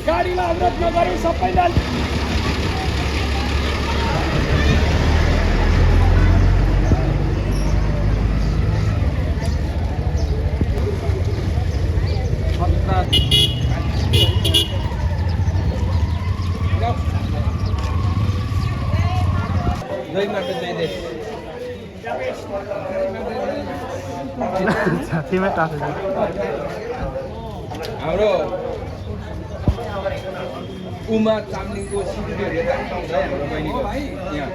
गाडीमा अवरोध नगरी सबैजना साथीमै टाफे छ हाम्रो उमा चामलिङको सिक्युरिटीहरू यता पाउँछ है हाम्रो बहिनीको यहाँ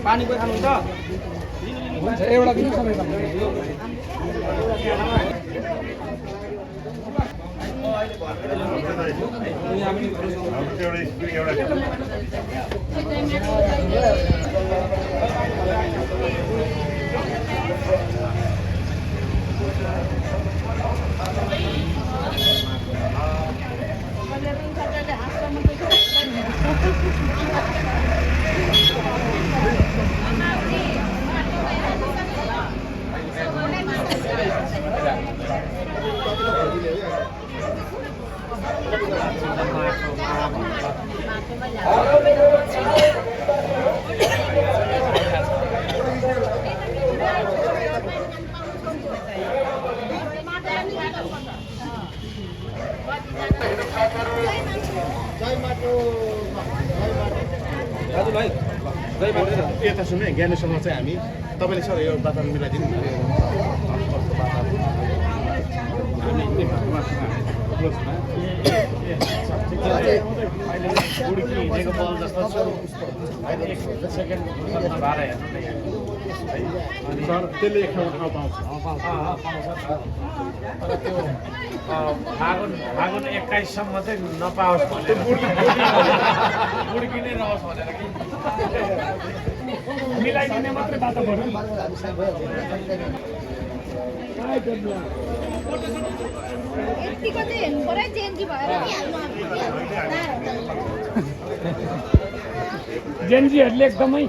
पानी पनि खानुहुन्छ हुन्छ एउटा दिन समय दाजुभाइ यता सुन्नु ज्ञानेश्वरमा चाहिँ हामी तपाईँले सर यो वातावरण मिलाइदिनु हिँडेको बल जस्तो सेकेन्ड सर त्यसले एक ठाउँ पाउँछ तर त्यो फागुन 21 सम्म चाहिँ नपाओस् भनेर बुड्किनै रहोस् भनेर कि मिलाइदिने मात्रै बाटो भनौँ यतिको चाहिँ हेर्नु पर्यो चेन्जी भएर जेनजीहरूले एकदमै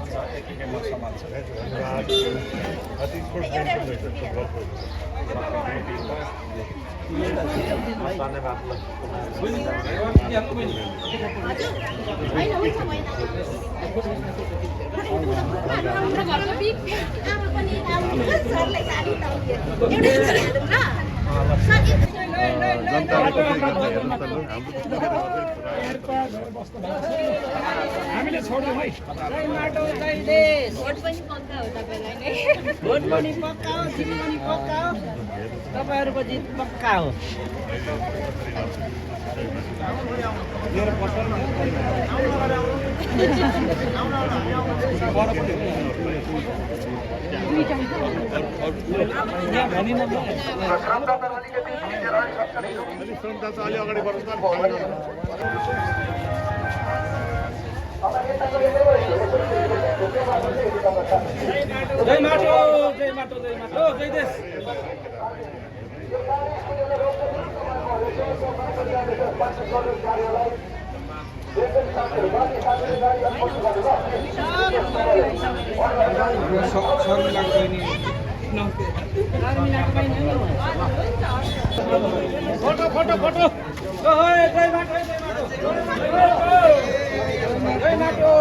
घरको बिग आमा पनि सरलाई साडी हामीले छोड्यौँ है भोट पनि पक्का हो तपाईँलाई नै भोट पनि पक्का हो जित पनि पक्का हो तपाईँहरूको जित पक्का हो अलि अगाडि बढ्नुहोस् जय माटो जय माटो जय माटो जय देश फोटो फोटो फोटो जय माटो जय माटो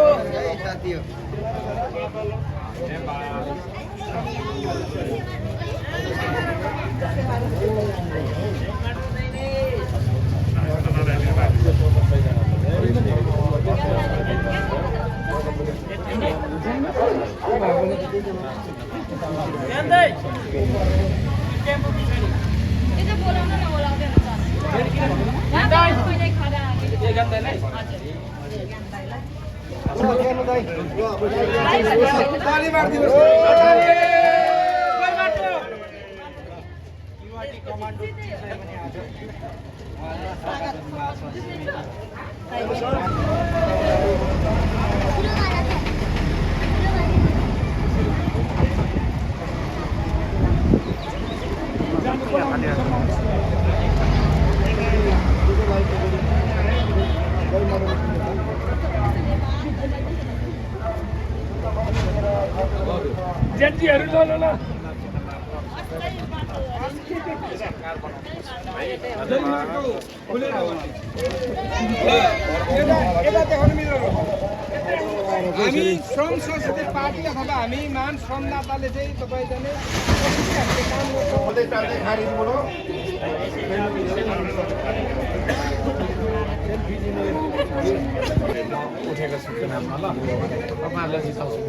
यता बोलाउन न बोलाउँदै जेटीहरू ल ल ल हामी श्रम संस्कृति पार्टी अथवा हामी महान श्रमदाताले चाहिँ तपाईँले काम गर्छौँ। उठेको सूचनामा ल तपाईँहरूलाई जिताउँछु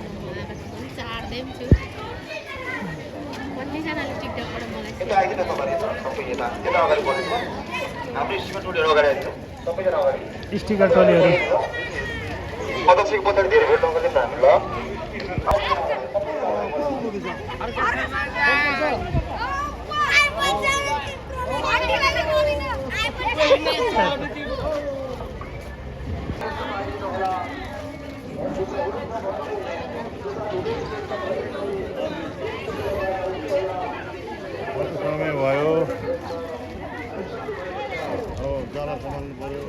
चार्दै छु कतिजनाले टिकटकबाट मलाई स्टिकर टोलीहरू समय भयो जरा सम्हाल्नु पर्यो